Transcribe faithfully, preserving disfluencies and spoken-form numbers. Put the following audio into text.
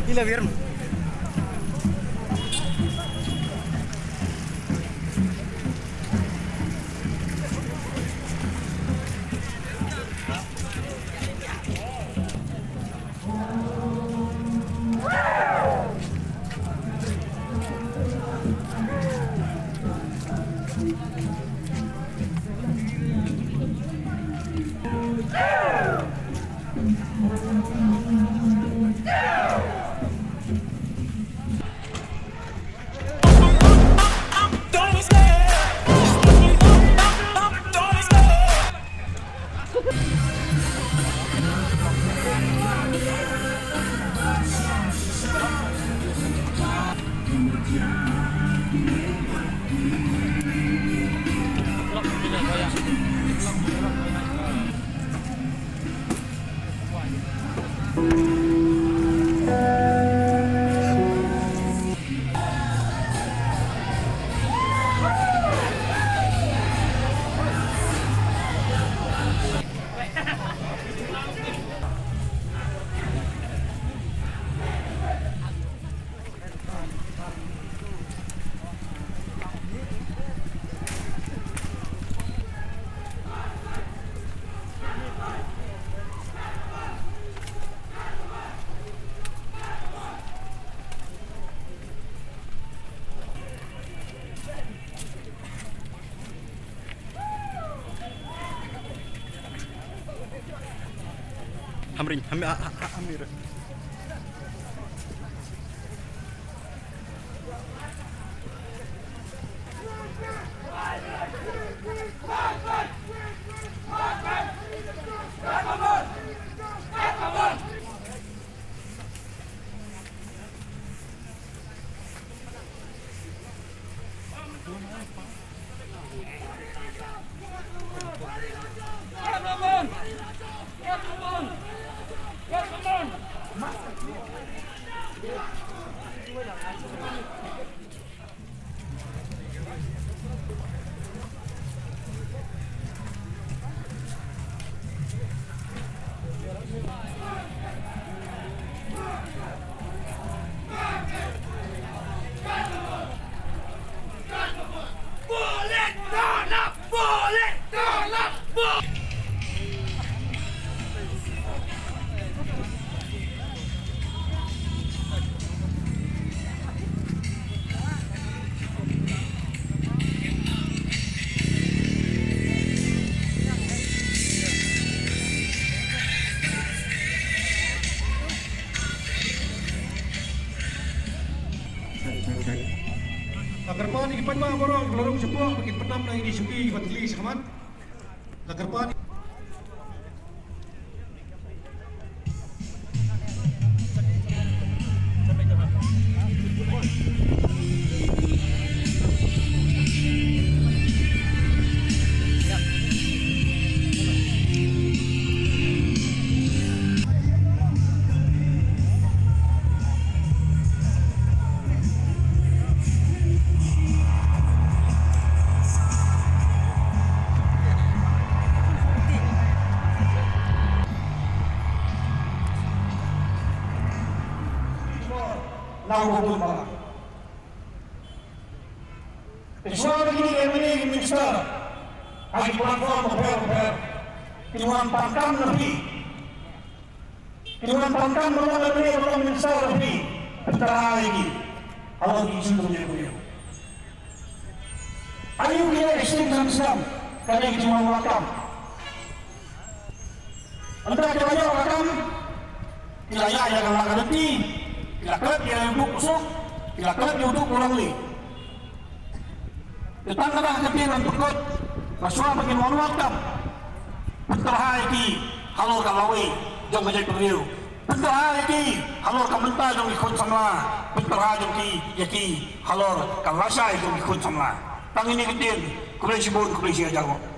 Kila wir. Hamrin, ham-, ha-, ha-, ha-, hamrin. La kyrpad ïa ki paidbah baroh kiba la rung shapoh ba kin pyndam na ïa ki shuki kiba tylli shakhmat. La kyrpad. Nang bun ba. Te shuwa ba kine ki M L A ki minister ha ki platform bapher bapher kin wan pan kam na phi. Kin wan pan kam ba long M L A, ba long minister na phi. Pyntrei ïa ki halor ki issue jong ka ri. Aïu ki la extinct kane ka snem, kane ki jingwan wad kam. Ynda ki la ïoh ka kam, ki la ïaid ïa ka lad ka lynti, ki la klet ïa u duk u suk, ki la klet ïa u duk u rangli. Te tang kata ka ktien ngan pynkut, ba shuwa ba kin wan wad kam, pyntreikam ïa ki halor ka lawei jong ka jaitbynriew. Pyntreikam ïa ki halor ka bynta jong ki khun samla. Pyntreikam jong ki ïa ki halor ka lashai jong ki khun samla. Tang kine ki ktien, khublei shibun, khublei shihajar nguh.